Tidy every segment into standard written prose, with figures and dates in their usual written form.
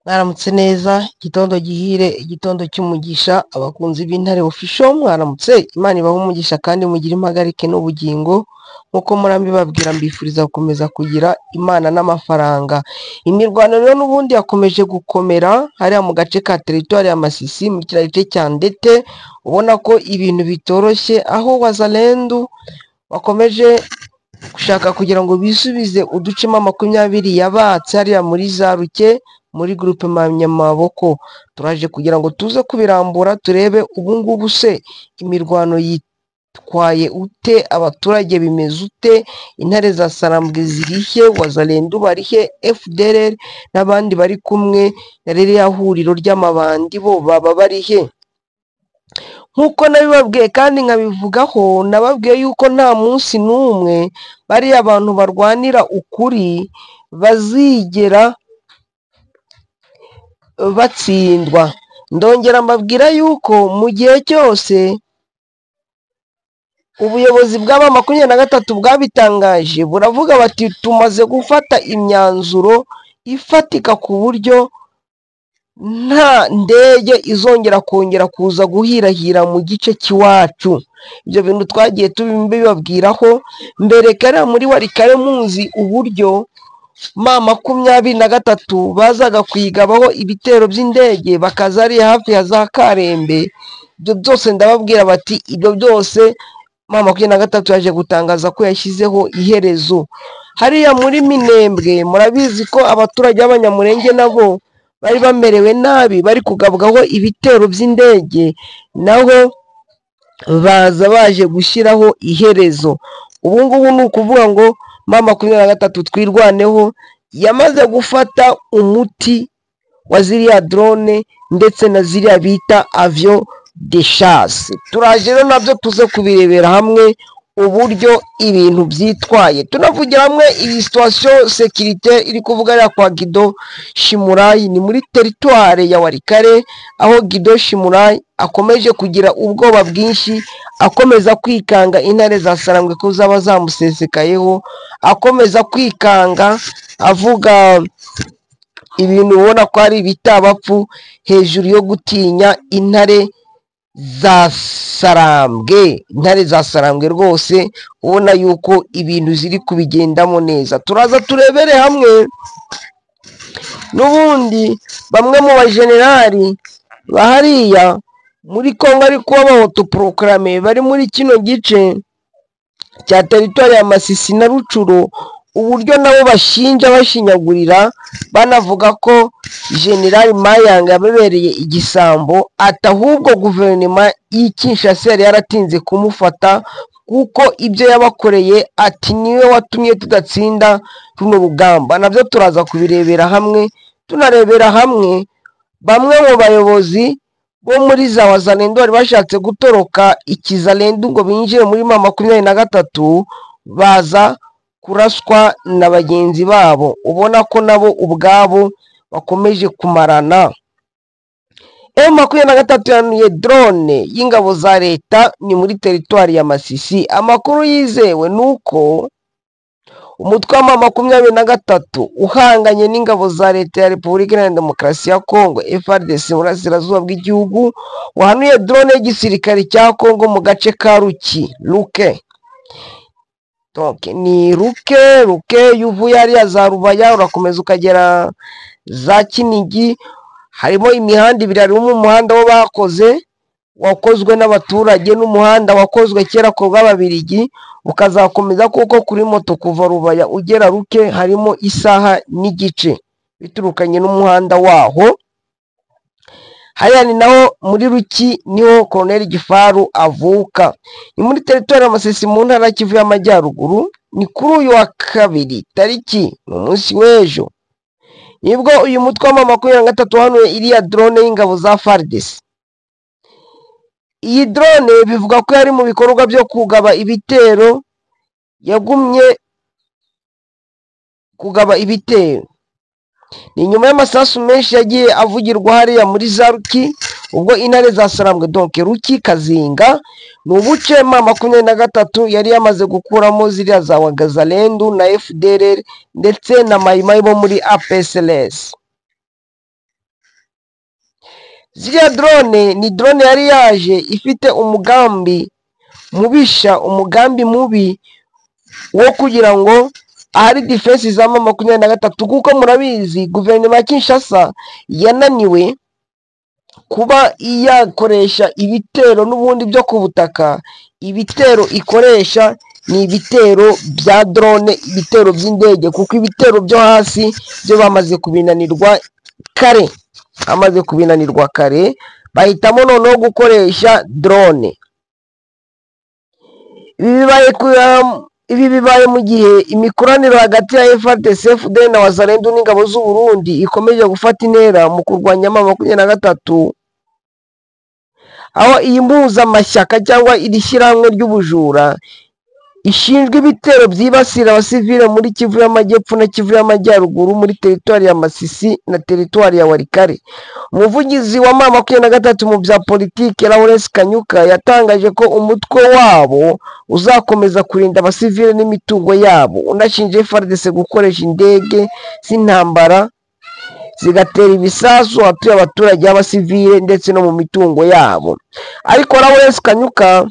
Mwaramutse neza, igitondo gihire, igitondo cy'umugisha, abakunzi b'Intare Official mwaramutse, Imana ibahe umugisha kandi mugire impagarike n'ubugingo, nk'uko mpora mbibabwira mbifuriza gukomeza kugira Imana n'amafaranga. Imirwano rero n'ubundi yakomeje gukomera hariya mu gace ka teritwari ya Masisi, mu kiriya gice cya Ndete, ubona ko ibintu bitoroshye, aho Wazalendu bakomeje gushaka kugira ngo bisubize uducema 20 yabatse hariya muri za Ruke, muri groupement Nyamaboko. Turaje kugira ngo tuze kubirambura turebe ubungubu se imirwano yitwaye ute, abaturage bimeze ute, intare za Sarambwe zirihe, Wazalendu barihe, FDLR n'abandi bari kumwe na ririya huriro ry'amabandi bo baba barihe? Nk'uko nabibabwiye kandi nkabivugaho, nababwiye yuko nta munsi n'umwe bariya bantu barwanira ukuri bazigera batsindwa. Ndongera mbabwira yuko mu gihe cyose ubuyobozi bw'aba 23 bwabitangaje, buravuga bati tumaze gufata imyanzuro ifatika ku buryo nta ndege izongera kongera kuza guhirahira mu gice cy'iwacu. Ibyo bintu twagiye tubibabwiraho mbere kare muri Warikare, muzi uburyo M23 bazaga kuyigabaho ibitero by'indege bakaza ari hafi ya za Karembe. Ibyo byose ndababwira bati ibyo byose M23 yaje gutangaza ko yashyizeho iherezo. Hariya muri Minembwe murabizi ko abaturage b'Abanyamurenge nabo bari bamerewe nabi, bari kugabwaho ibitero by'indege, naho baza baje gushyiraho iherezo. Ubu ngubu ni ukuvuga ngo M23 twirwaneho yamaze gufata umuti wa ziriya drone ndetse na ziriya bita avion de chasse. Turaje rero nabyo tuze kubirebera hamwe uburyo ibintu byitwaye, tunavugira hamwe iyi situation sécurité iri kuvuga hariya kwa Guido Shimurayi, ni muri teritware ya Warikare, aho Guido Shimurayi akomeje kugira ubwoba bwinshi, akomeza kwikanga intare za Sarambwe ko zaba zamusesekayeho, akomeza kwikanga avuga ibintu ubona ko ari ibitabapfu hejuru yo gutinya intare za Sarambwe. Intare za Sarambwe rwose ubona yuko ibintu ziri kubigendamo neza. Turaza turebere hamwe n'ubundi bamwe mu bajenerali bahariya muri Kongo ariko b'abaautoproclamé bari muri kino gice cya teritwari ya Masisi na Rucuro, uburyo nabo bashinja bashinyagurira, banavuga ko General Mayanga yababereye igisambo, ati ahubwo guverinoma y'i Kinshasa yari yaratinze kumufata kuko ibyo yabakoreye ati niwe watumye tudatsinda runo rugamba. Nabyo turaza kubirebera hamwe, tunarebera hamwe bamwe mu bayobozi bo muri za Wazalendu bari bashatse gutoroka ikizalendu ngo binjire muri M23, baza kuraswa na bagenzi babo, ubona ko nabo ubwabo bakomeje kumarana. M23 yanuye drone y'ingabo za leta ni muri teritwari ya Masisi. Amakuru yizewe nuko umutwe wa M23 uhanganye n'ingabo za leta ya Repubulika Iharanira Demokarasi ya Kongo FARDC mu burasirazuba bw'igihugu wahanuye drone y'igisirikare cya Kongo mu gace ka Ruki Luke. Donc ni Ruke Ruke yuvuye hariya za Rubaya urakomeza ukagera za Kinigi, harimo imihanda ibiri, harimo umuhanda wo bakoze wakozwe n'abaturage n'umuhanda wakozwe kera ku bw'Ababirigi, ukazakomeza kuko kuri moto kuva Rubaya ugera Ruke harimo isaha n'igice biturukanye n'umuhanda waho. Hariya ni naho muri Ruki niho Colonel Gifaru avuka, ni muri teritwari ya Masisi mu ntara Kivu y'Amajyaruguru. Ni kuri uyu wa kabiri tariki ni umunsi w'ejo nibwo uyu mutwe wa M23 wahanuye iriya drone y'ingabo za FARDC. Iyi drone bivuga ko yari mu bikorwa byo kugaba ibitero, yagumye kugaba ibitero. Ni nyuma y'amasasu menshi yagiye avugirwa hariya muri za Ruki, ubwo intare za Sarambwe donc Ruki Kazinga ni ubuce M23 yari yamaze gukuramo ziriya za Wagazalendu na FDLR ndetse na Mayimayi bo muri APSLS. Ziriya drone ni drone yari yaje ifite umugambi mubisha, umugambi mubi wo kugira ngo ahari defense za M23, kuko murabizi guverinoma ya Kinshasa yananiwe kuba yakoresha ibitero n'ubundi byo ku butaka. Ibitero ikoresha ni ibitero bya drone, ibitero by'indege, kuko ibitero byo hasi byo bamaze kubinanirwa kare, bamaze kubinanirwa kare, bahitamo noneho gukoresha drone. Ibi bibaye mu gihe imikoranire hagati ya FARDC, FDL na Wazalendo n'ingabo z'u Burundi ikomeje gufata intera mu kurwanya M23, aho iyi mpuzamashyaka cyangwa iri shyirahamwe ry'ubujura ishinzwe ibitero byibasira abasivile muri Kivu y'Amajyepfo na Kivu y'Amajyaruguru, muri teritwari ya Masisi na teritwari ya Walikale. Umuvugizi wa M23 mu bya politiki Lawrence Kanyuka yatangaje ko umutwe wabo uzakomeza kurinda abasivile n'imitungo yabo, unashinja FARDC gukoresha indege z'intambara zigatera ibisasu ahatuye abaturage b'abasivile ndetse no mu mitungo yabo. Ariko Lawrence Kanyuka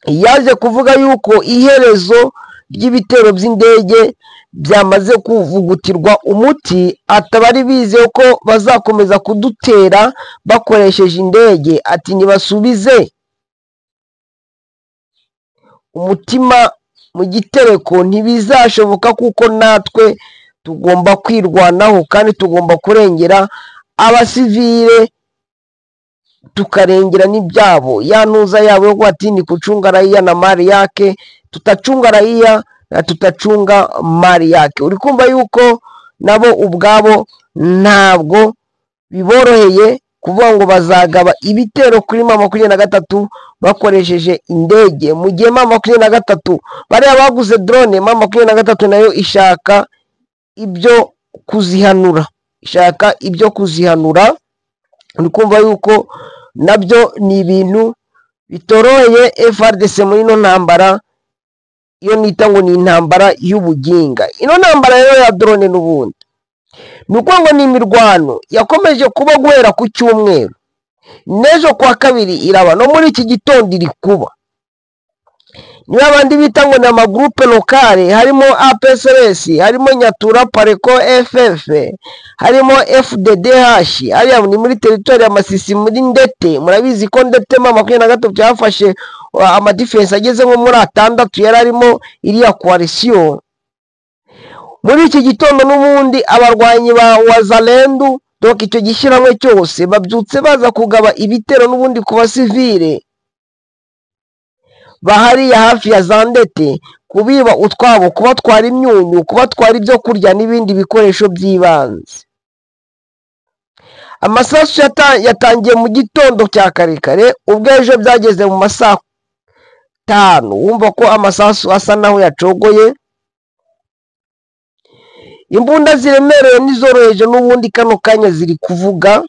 yaje kuvuga yuko iherezo ry'ibitero by'indege byamaze kuvugutirwa umuti, atabari bizeye ko bazakomeza kudutera bakoresheje indege. Ati ntibasubize umutima mu gitereko, ntibizashoboka kuko natwe tugomba kwirwanaho kandi tugomba kurengera abasivile tukarengera n'ibyabo. Ya ntuza yabo yo ati ni kuchunga raia na mali yake, tutachunga raia na tutachunga mali yake. Uri kumva yuko nabo ubwabo ntabwo biboroheye kuvuga ngo bazagaba ibitero kuri M23 bakoresheje indege, mu gihe M23 bariya baguze drone, M23 nayo ishaka ibyo kuzihanura, ishaka ibyo kuzihanura. Uri kumva yuko nabyo ni ibintu bitoroheye FARDC muri ino ntambara, iyo nita ngo ni intambara y'ubuginga. Ino ntambara rero ya drone n'ubundi ni uko ngo ni imirwano yakomeje kuba guhera ku cyumweru, n'ejo kwa kabiri iraba, no muri iki gitondo iri kuba. Niba abandi bita ngo ni amagroupe locale, harimo APSRS, harimo Nyatura Pareko FF, harimo FDDH, hariya ni muri teritwari ya Masisi muri Ndete. Murabizi ko Ndete M23 yafashe amadifense ageze nko muri 6 yari arimo iriya coalition. Muri iki gitondo n'ubundi abarwanyi ba Wazalendo, donc icyo gishyirahamwe cyose, babyutse baza kugaba ibitero n'ubundi ku basivile bahariya hafi ya za Ndete, kubiba utwabo, kubatwara imyunyu, kubatwara ibyo kurya n'ibindi bikoresho by'ibanze. Amasasu yatangiye mu gitondo cya kare kare, ubwo ejo byageze mu masaha 5, wumva ko amasasu asa naho yacogoye. Imbunda ziremereye n'izoroheje n'ubundi kano kanya ziri kuvuga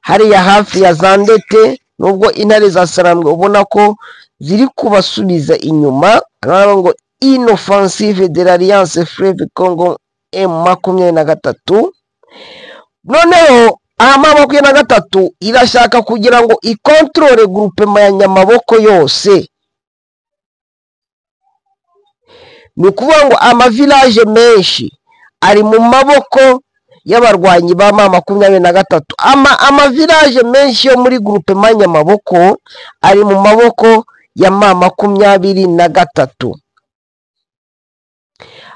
hariya hafi ya za Ndete, nubwo intare za Sarambwe ubona ko ziri kubasubiza inyuma. Ngo inoffensive de l'Alliance Fleuve Congo M23. Noneho aha M23 irashaka kugira ngo ikontrole groupement ya Nyamaboko yose. Ni ukuvuga ngo amavilage menshi ari mu maboko y'abarwanyi ba M23. Amavilage menshi yo muri groupement Nyamaboko ari mu maboko ya M23.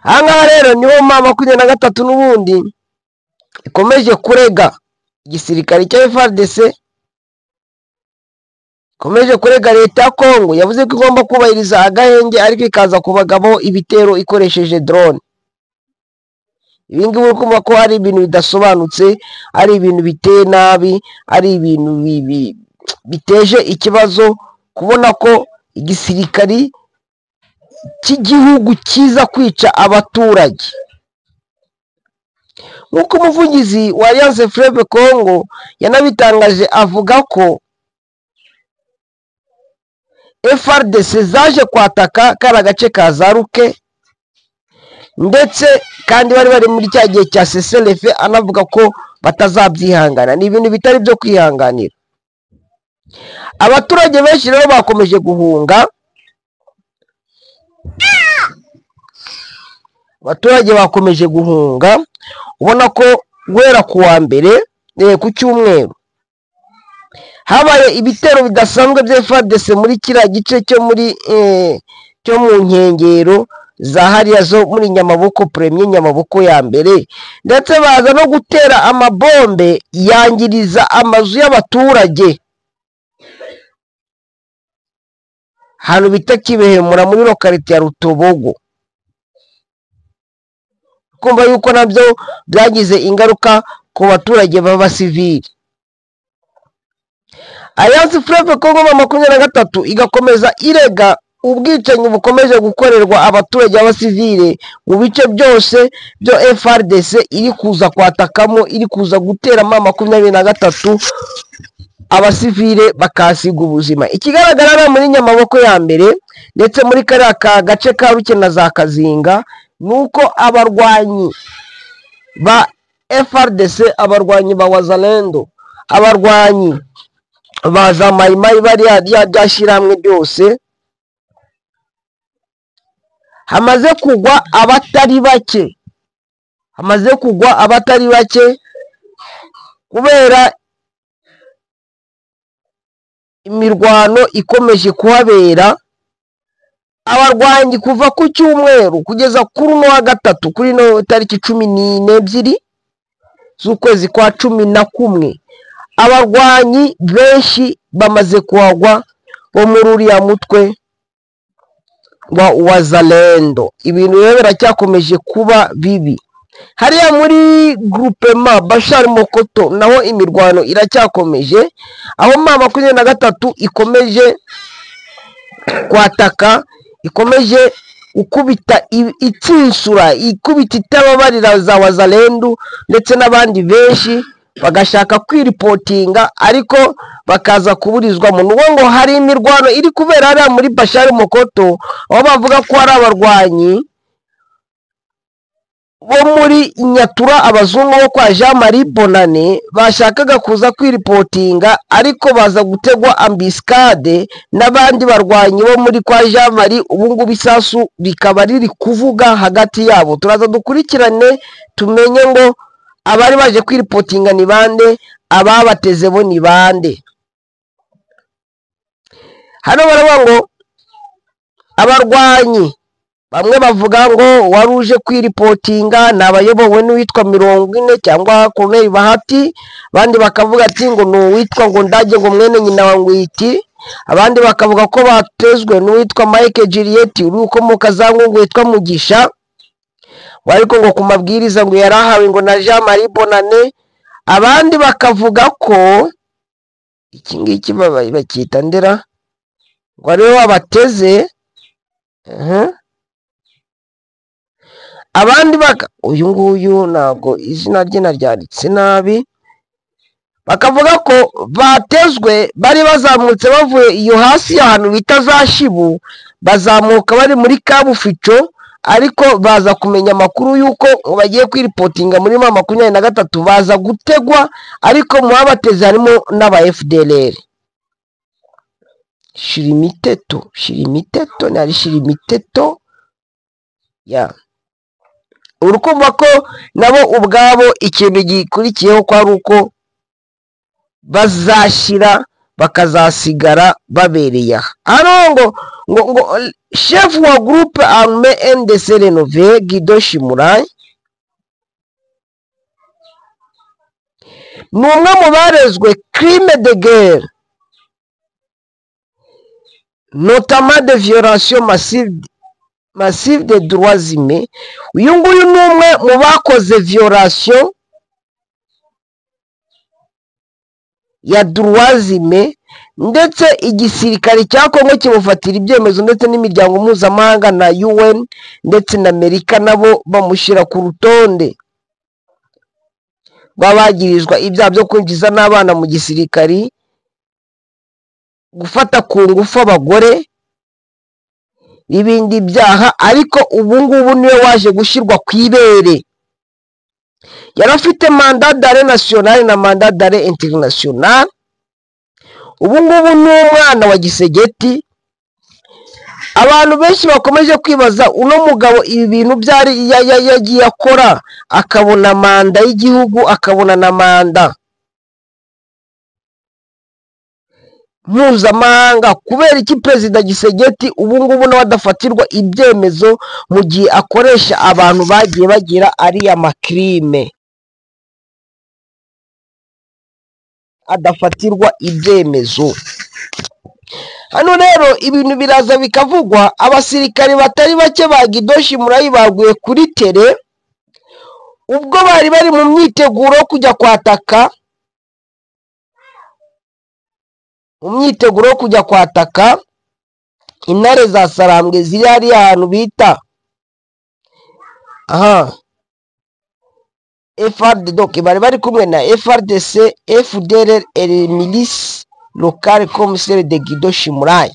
Aha ngaha rero niho M23 n'ubundi ikomeje kurega igisirikare cya FARDC, ikomeje kurega leta ya Kongo. Yavuze ko igomba kubahiriza agahenge, ariko ikaza kubagabo ibitero ikoresheje drone. Ibi ngibi uri kumva ko ari ibintu bidasobanutse, ari ibintu biteye nabi, ari ibintu biteje ikibazo, kubona ko igisirikari cy'igihugu kiza kwica abaturage. Nk'uko umuvugizi wa Alliance Fleuve Congo yanabitangaje, avuga ko FARDC zaje kwataka kari gace ka Zaruke, ndetse kandi bari bari muri cya gihe cya CCLF, anavuga ko batazabyihangana. Ni ibintu bitari byo kwihanganira. Abaturage benshi rero bakomeje guhunga, abaturage bakomeje guhunga, ubona ko guhera ku wa mbere ku cyumweru habaye ibitero bidasanzwe bya FARDC muri kiriya gice cyo muri cyo mu nkengero za hariya zo muri Nyamaboko Premier, Nyamaboko ya mbere, ndetse baza no gutera amabombe yangiriza amazu y'abaturage ahantu bita Kibehemura muri lokalite ya Rutobogo. Kumva yuko nabyo byagize ingaruka ku baturage b'abasivili. Alliance Fleuve Congo 23 igakomeza irega ubwicanyi bukomeje gukorerwa abaturage b'abasivile mu bice byose byo FARDC iri kuza kwatakamo, iri kuza guteramo 23, abasivile bakasiga ubuzima. Ikigaragara muri Nyamaboko ya mbere ndetse muri kariya ka gace ka Ruke na za Kazinga nuko abarwanyi ba FARDC, abarwanyi ba Wazalendo, abarwanyi ba za Maimai bariya ryashyirahamwe ryose, hamaze kugwa abatari bake, hamaze kugwa abatari bake kubera imirwano ikomeje kuhabera. Abarwanyi kuva ku cyumweru kugeza kuri uno wa gatatu, kuri no tariki 12 z'ukwezi kwa 11, abarwanyi benshi bamaze kuhagwa bo muri uriya mutwe wa Wazalendo. Ibintu rero biracyakomeje kuba bibi hariya muri groupement Bashar Mokoto, naho imirwano iracyakomeje, aho M23 ikomeje kwataka, ikomeje gukubita itsinsura, ikubita itababarira za Wazalendo ndetse n'abandi benshi bagashaka kwiripotinga ariko bakaza kuburizwa mu ngo ngo hari imirwano iri kubera hariya muri Bashar Mokoto, aho bavuga ko hari abarwanyi bo muri Nyatura, abazungu bo kwa Jean Marie Bonane, bashakaga kuza kwiripotinga ariko baza gutegwa ambiskade n'abandi barwanyi bo muri kwa Jean Marie. Ubu ngubu isasu rikaba riri kuvuga hagati yabo. Turaza dukurikirane tumenye ngo abari baje kwiripotinga ni bande, ababateze bo ni bande. Hano baravuga ngo abarwanyi bamwe bavuga ngo wari uje kwiripotinga ni abayobowe n'uwitwa 40 cyangwa Colonel Bahati, abandi bakavuga ati ngo ni uwitwa ngo Ndage ngo mwene nyina wa Ngwiti, abandi bakavuga ko batezwe n'uwitwa Mike Juliet uri ukomoka za Ngungu witwa Mugisha, ariko ngo ku mabwiriza ngo yarahawe ngo na Jean Marie Bonane, abandi bakavuga ko iki ngiki bacyita ndera ngo ariwe wabateze. Abandi baka uyu nguyu ntabwo izina rye naryanditse nabi, bakavuga ko batezwe bari bazamutse bavuye iyo hasi ahantu bita za Shibu, bazamuka bari muri Kabufico, ariko baza kumenya amakuru y'uko bagiye kwiripotinga muri M23, baza gutegwa, ariko mu babateze harimo n'aba FDLR. Shirimiteto, Shirimiteto nari Shirimiteto ya urukumva ko nabo ubwabo ikintu gikurikiyeho ko ari uko bazashira bakazasigara babereye aha. Hano ngo ngo chef wa groupe armé NDC Renové Guido Shimurai ni umwe mu barezwe crime de guerre, notamment de violation massive des droits humains. Uyu nguyu ni umwe mu bakoze violation ya droits humains, ndetse igisirikare cya Kongo kimufatira ibyemezo, ndetse n'imiryango mpuzamahanga na UN ndetse na Amerika nabo bamushyira ku rutonde rw'abagirizwa ibyaha byo kwinjiza n'abana mu gisirikari, gufata ku ngufu abagore n'ibindi byaha. Ariko ubu ngubu niwe waje gushyirwa ku ibere. Yari afite mandat d'arrêt national na mandat d'arrêt international. Ubu ngubu ni umwana wa Tshisekedi. Abantu benshi bakomeje kwibaza uno mugabo ibi bintu byari yagiye akora, akabona manda y'igihugu, akabona na manda mpuzamahanga. Kubera iki Perezida Tshisekedi ubu ngubu nawe adafatirwa ibyemezo mu gihe akoresha abantu bagiye bagira ariya macrime? Adafatirwa ibyemezo. Hano rero ibintu biraza bikavugwa, abasirikare batari bake ba Guido Shimurayi baguye kuri tere ubwo bari bari mu myiteguro yo kujya kwataka, mu myiteguro yo kujya kwataka intare za Sarambwe ziri hariya ahantu bita aha FRD. Donc bari bari kumwe na FRDC, FDLR et milice locale comme celle de Guido Shimurayi.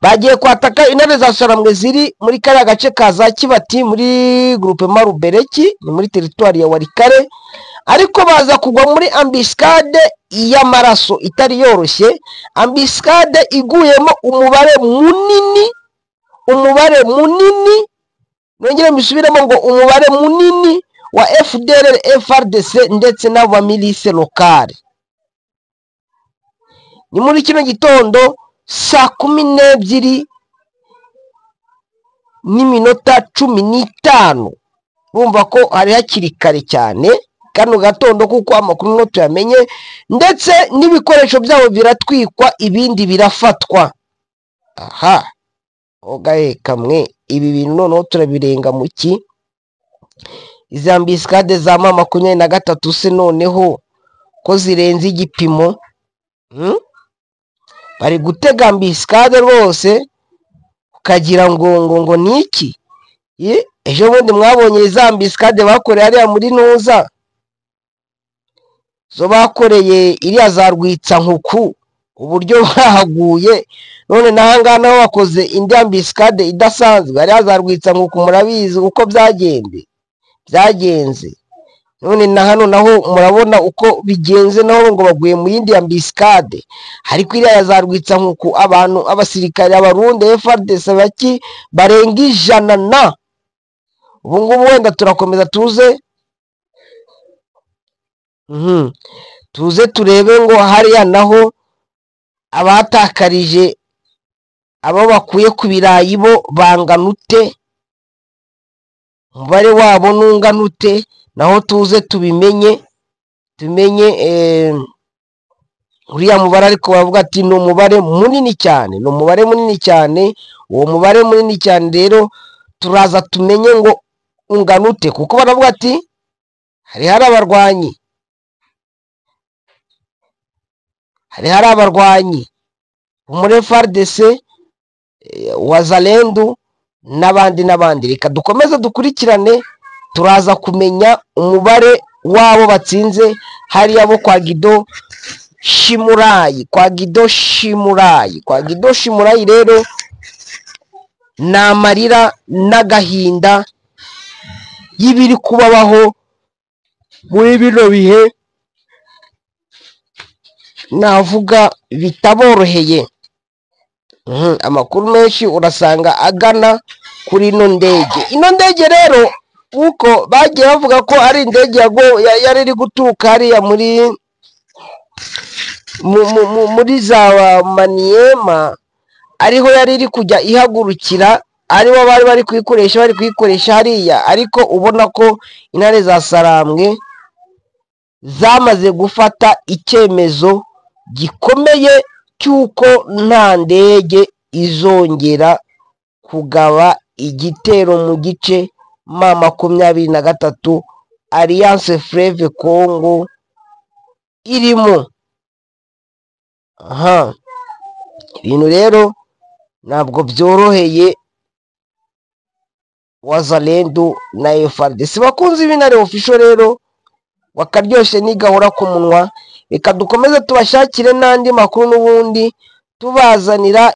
Bagiye kwataka intare za Sarambwe ziri muri kariya gace ka za Kibati muri groupement Rubereki, ni muri teritwari ya Walikale, ariko baza kugwa muri embuscade y'amaraso itari yoroshye, embuscade iguyemo umubare munini, umubare munini, nongere mbisubiremo ngo umubare munini wa FDLR, FRDC ndetse n'aba milice locale. Ni muri kino gitondo saa 12:15, urumva ko hari hakiri kare cyane kano gatondo, kuko amakuru no tuyamenye, ndetse n'ibikoresho byabo biratwikwa, ibindi birafatwa. Aha ogaye kamwe, ibi bintu noneho turabirenga mu ki? Izi embuscade za M23 se noneho ko zirenze igipimo? Bari gutega embuscade rwose ukagira ngo ni iki? Ejo bundi mwabonye za embuscade bakoreye hariya muri Ntuza, zo bakoreye iriya za Rwitsankuku, uburyo bahaguye. None n'ahangaha nabo bakoze indi embuscade idasanzwe hariya za Rwitsankuku, murabizi uko byagenze. None na hano naho murabona uko bigenze, naho ngo baguye mu yindi embuscade. Ariko iriya za Rwitsankuku abantu, abasirikare abarundi FARDC baki barenga 100 na ubu ngubu. Wenda turakomeza tuze tuze turebe ngo hariya naho abatakarije abo bakuye ku birayi bo bangana ute, umubare wabo nungana ute, naho tuze tubimenye, tumenye uriya mubare. Ariko bavuga ati ni umubare munini cyane, ni umubare munini cyane. Uwo mubare munini cyane rero turaza tumenye ngo ungana ute, kuko baravuga ati hari abarwanyi, hari abarwanyi muri FARDC, Wazalendo n'abandi n'abandi. Reka dukomeze dukurikirane, turaza kumenya umubare wabo batsinze hariya bo kwa Guido Shimurayi, kwa Guido Shimurayi, kwa Guido Shimurayi. Rero ni amarira n'agahinda y'ibiri kubabaho muri bino bihe, navuga bitaboroheye. Amakuru menshi urasanga agana kuri ino ndege. Ino ndege rero uko bagiye bavuga ko ari indege yari iri guturuka hariya muri za Maniema, ariho yari iri kujya ihagurukira, aribo bari bari kuyikoresha, bari kuyikoresha hariya. Ariko ubona ko intare za Sarambwe zamaze gufata icyemezo gikomeye cy'uko nta ndege izongera kugaba igitero mu gice M23 Alliance Fleuve Congo irimo. Aha ibintu rero ntabwo byoroheye Wazalendo na FARDC. Bakunzi b'Intare Official rero, wakaryoshye nigahora ku munwa. Reka dukomeze tubashakire n'andi makuru n'ubundi tubazanira.